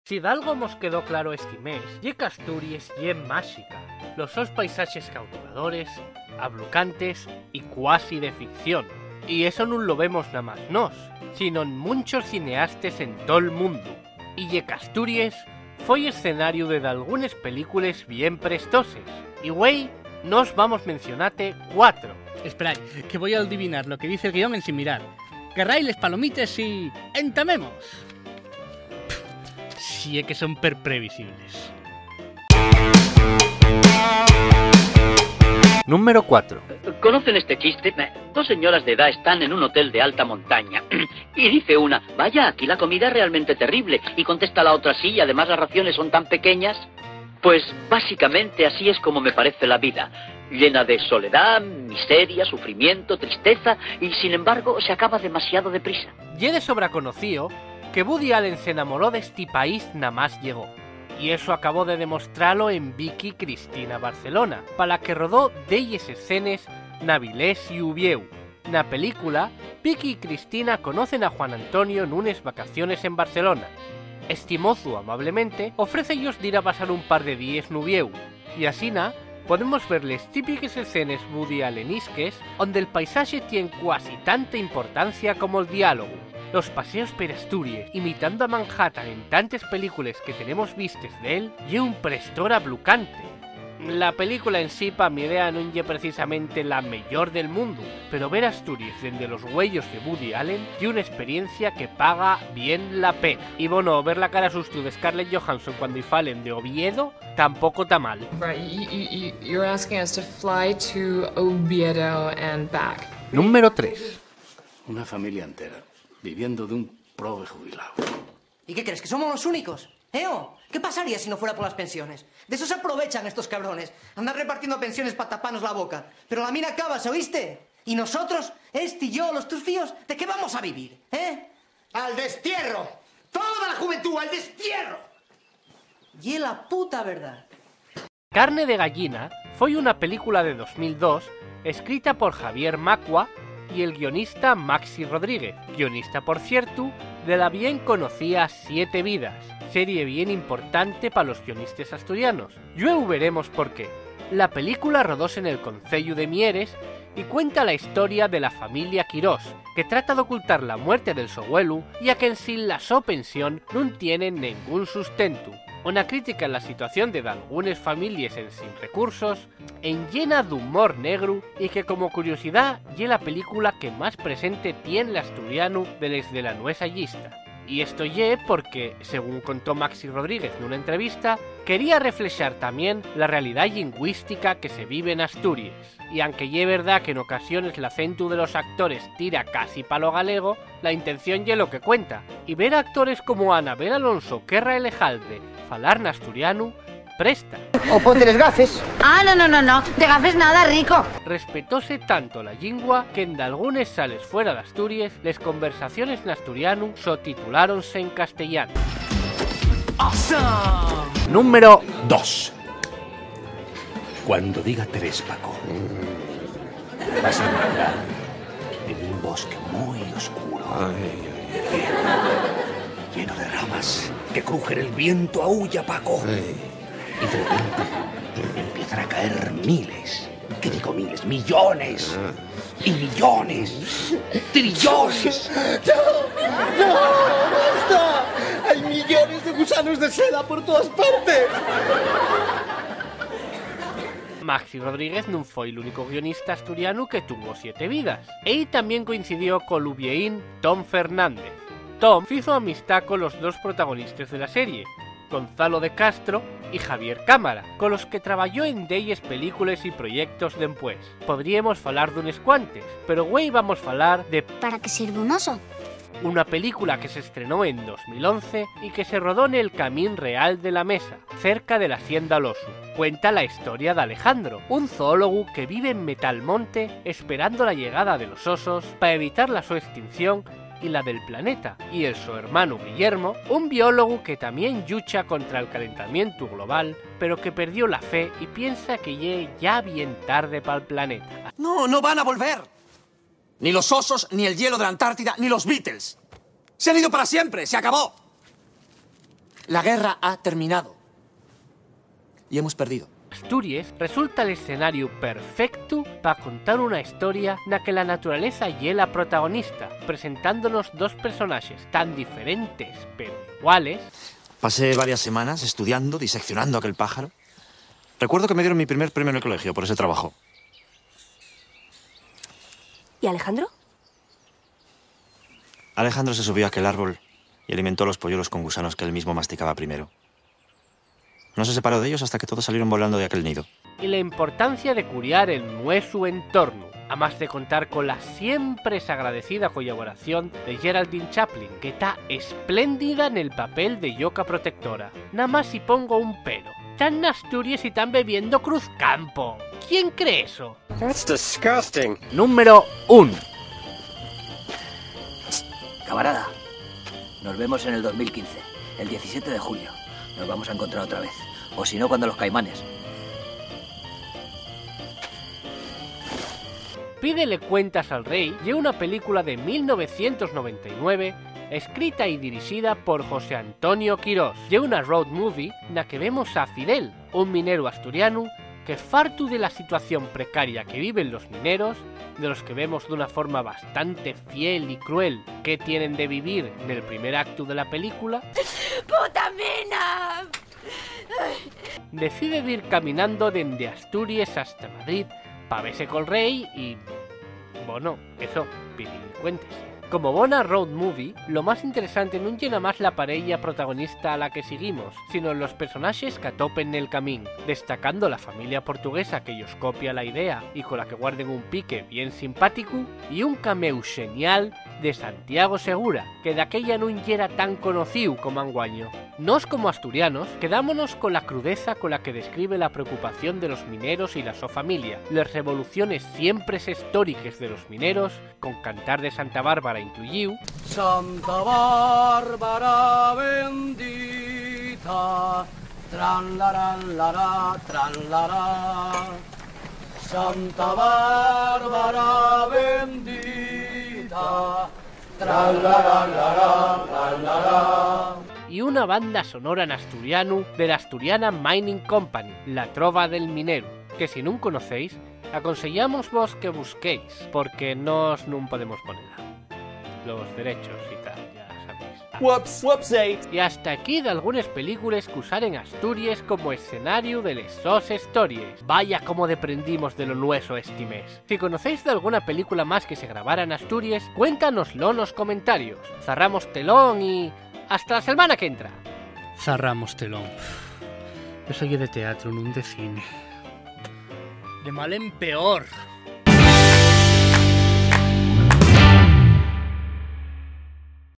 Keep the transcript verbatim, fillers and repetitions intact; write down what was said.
Si d'algo mos quedó claro esti mes, ye qu'Asturies ye máxica, los sos paisaxes cautivadores, ablucantes y cuasi de ficción. Y eso nun lo vemos namás nós, sino en munchos cineastes en tol mundu. Y ye qu'Asturies foi escenariu de dalgunes películes bien prestoses. Y güei, nós vamos mencionate cuatro. Esperai, que voi a adivinar lo que dice el guión ensin mirar. Garrai les palomites y entamemos. Si é que son per previsibles. Número cuatro. ¿Conocen este chiste? Dos señoras de edad están en un hotel de alta montaña y dice una: "Vaya, aquí la comida es realmente terrible", y contesta la otra: "Sí, y además las raciones son tan pequeñas". Pues básicamente así es como me parece la vida, llena de soledad, miseria, sufrimiento, tristeza, y sin embargo se acaba demasiado deprisa. Ye de sobra conocío que Woody Allen s'enamoró d'esti país namás llegó, y eso acabó de demostralo en Vicky Cristina Barcelona, pa la que rodó delles escenes n'Avilés y Uviéu. Na película, Vicky y Cristina conocen a Juan Antonio nunes vacaciones en Barcelona. Esti mozu, amablemente, ofréce-yos d'ir a pasar un par de díes n'Uviéu, y asina podemos ver les típiques escenes woodyalennesques, onde'l paisaxe tien cuasi tanta importancia como'l diálogu. Los paseos per Asturies, imitando a Manhattan en tantes películes que tenemos vistes d'él, ye un prestor ablucante. La película en sí, pa mi idea, nun ye precisamente la meyor del mundu, pero ver Asturies dende los güeyos de Woody Allen ye una esperiencia que paga bien la pena. Y, bono, ver la cara sustu de Scarlett Johansson cuando-y falen de Oviedo tampoco ta mal. Right, you, you, you, you're asking us to fly to Oviedo and back. Número tres. Una familia entera viviendo d'un prove jubilao. ¿Y qué crees, que somos los únicos? ¿Eh, oh? ¿Qué pasaría si no fuera por las pensiones? De eso se aprovechan estos cabrones. Andan repartiendo pensiones pa tapanos la boca. Pero la mina acábase, ¿oíste? Y nosotros, este y yo, los tus fíos, ¿de qué vamos a vivir? ¿Eh? ¡Al destierro! ¡Toda la juventud al destierro! Ye la puta verdad. Carne de Gallina foi una película de dos mil dos escrita por Javier Macua y el guionista Maxi Rodríguez, guionista, por ciertu, de la bien conocía Siete Vidas, serie bien importante pa los guionistes asturianos. Llueu veremos por qué. La película rodóse nel conceyu de Mieres y cuenta la historia de la familia Quirós, que trata d'ocultar la muerte del so güelu, ya que ensin la so pensión nun tienen nengún sustentu. Una crítica a la situación de dalgunes families ensin recursos, enllena d'humor negru y que, como curiosidá, ye la película que más presente tien l'asturianu de les de la nuesa llista. Y esto ye porque, según contó Maxi Rodríguez nuna entrevista, quería reflexar tamién la realidá llingüística que se vive n'Asturies. Y anque ye verdá que n'ocasiones l'acentu de los actores tira casi pa lo galego, la intención ye lo que cuenta. Y ver a actores como Anabel Alonso, Kerra Elejaldre, falar n'asturianu, presta. O ponte les gafes. Ah, no, no, no, no. De gafes nada, rico. Respetóse tanto la llingua que en dalgunes sales fuera d'Asturies les conversaciones n'asturianu sotituláronse en castellanu. Awesome. Número dos. Cuando diga tres, Paco, vas a entrar en un bosque muy oscuro, lleno de ramas que crujen el viento, aúlla, Paco. Y de repente empiezan a caer miles, ¿qué digo miles? Millones. Y millones. Trillones. ¡No! ¡No! ¡Basta! Hay millones de gusanos de seda por todas partes. Maxi Rodríguez nun foi l'único guionista asturianu que tuvo Siete Vidas. Ehí tamién coincidió col uvieín Tom Fernández. Tom fizo amistá colos dos protagonistes de la serie, Gonzalo de Castro y Javier Cámara, colos que trabayó en delles películes y proyectos dempués. Podríemos falar d'unes cuantes, pero güei vamos falar de ¿Para qué sirve un oso? Una película que s'estrenó en dos mil once y que se rodó nel Camín Real de la Mesa, cerca de l'Hacienda L'Osu. Cuenta la historia d'Alejandro, un zoólogu que vive en Metalmonte esperando la llegada de los osos pa evitar la so extinción y la del planeta, y el so hermanu Guillermo, un biólogu que tamién llucha contra'l calentamientu global, pero que perdió la fe y piensa que ye ya bien tarde pal planeta. No, no van a volver. Ni los osos, ni el hielo de la Antártida, ni los Beatles. Se han ido para siempre, se acabó. La guerra ha terminado. Y hemos perdido. Asturies resulta l'escenariu perfectu pa contar una historia na que la naturaleza ye la protagonista, presentándonos dos personaxes tan diferentes, pero iguales. Pasé varias semanas estudiando, diseccionando aquel pájaro. Recuerdo que me dieron mi primer premio en el colegio por ese trabajo. ¿Y Alejandro? Alejandro se subió a aquel árbol y alimentó a los polluelos con gusanos que él mismo masticaba primero. No se separó de ellos hasta que todos salieron volando de aquel nido. Y la importancia de curiar el nuesu entornu, amás de contar con la siempre agradecida collaboración de Geraldine Chaplin, que ta espléndida nel papel de lloca protectora. Namás si pongo un pero. Tán n'Asturies y tán bebiendo Cruzcampo. ¿Quién cree eso? That's disgusting. Número uno. Camarada, nos vemos en el dos mil quince, el diecisiete de julio. Nos vamos a encontrar otra vez. O si no, cuando los caimanes. Pídele cuentas al rei ye una película de mil novecientos noventa y nueve escrita y dirixida por José Antonio Quirós. Ye una road movie na que vemos a Fidel, un mineru asturianu que, fartu de la situación precaria que viven los mineros, de los que vemos d'una forma bastante fiel y cruel que tienen de vivir nel primer actu de la película, ¡puta mina! Decide dir caminando dende Asturies hasta Madrid pa vese col rei y, bueno, eso, pidir cuentes. Como bona road movie, lo más interesante nun ye namás la pareya protagonista a la que siguimos, sino los personaxes qu'atopen nel camín, destacando la familia portuguesa que-yos copia la idea y cola que guarden un pique bien simpáticu, y un cameu xenial de Santiago Segura, que daquella nun yera tan conocíu como anguaño. Nós, como asturianos, quedámonos cola crudeza cola que describe la preocupación de los mineros y la so familia, les revoluciones siempres hestóriques de los mineros, con Cantar de Santa Bárbara incluyíu. Santa Bárbara bendita, tran, laran, lara, tran, lara. Santa Bárbara bendita, tran, laran, lara, tran, lara. Y una banda sonora n'asturianu de la Asturiana Mining Company, La Trova del Mineru, que si nun conocéis, aconseyámosvos que busquéis, porque nós nun podemos ponela. Los derechos y tal, ya sabéis. Whoops, whoopsie. Y hasta aquí d'algunes películes qu'usaren Asturies como escenariu de les sos hestories. Vaya cómo deprendimos de lo nueso esti mes. Si conocéis d'alguna película más que se grabara n'Asturies, cuéntanoslo nos comentarios. Zarramos telón y hasta la selmana qu'entra. Zarramos telón. Eso ye de teatro, nun de cine. De mal en peor.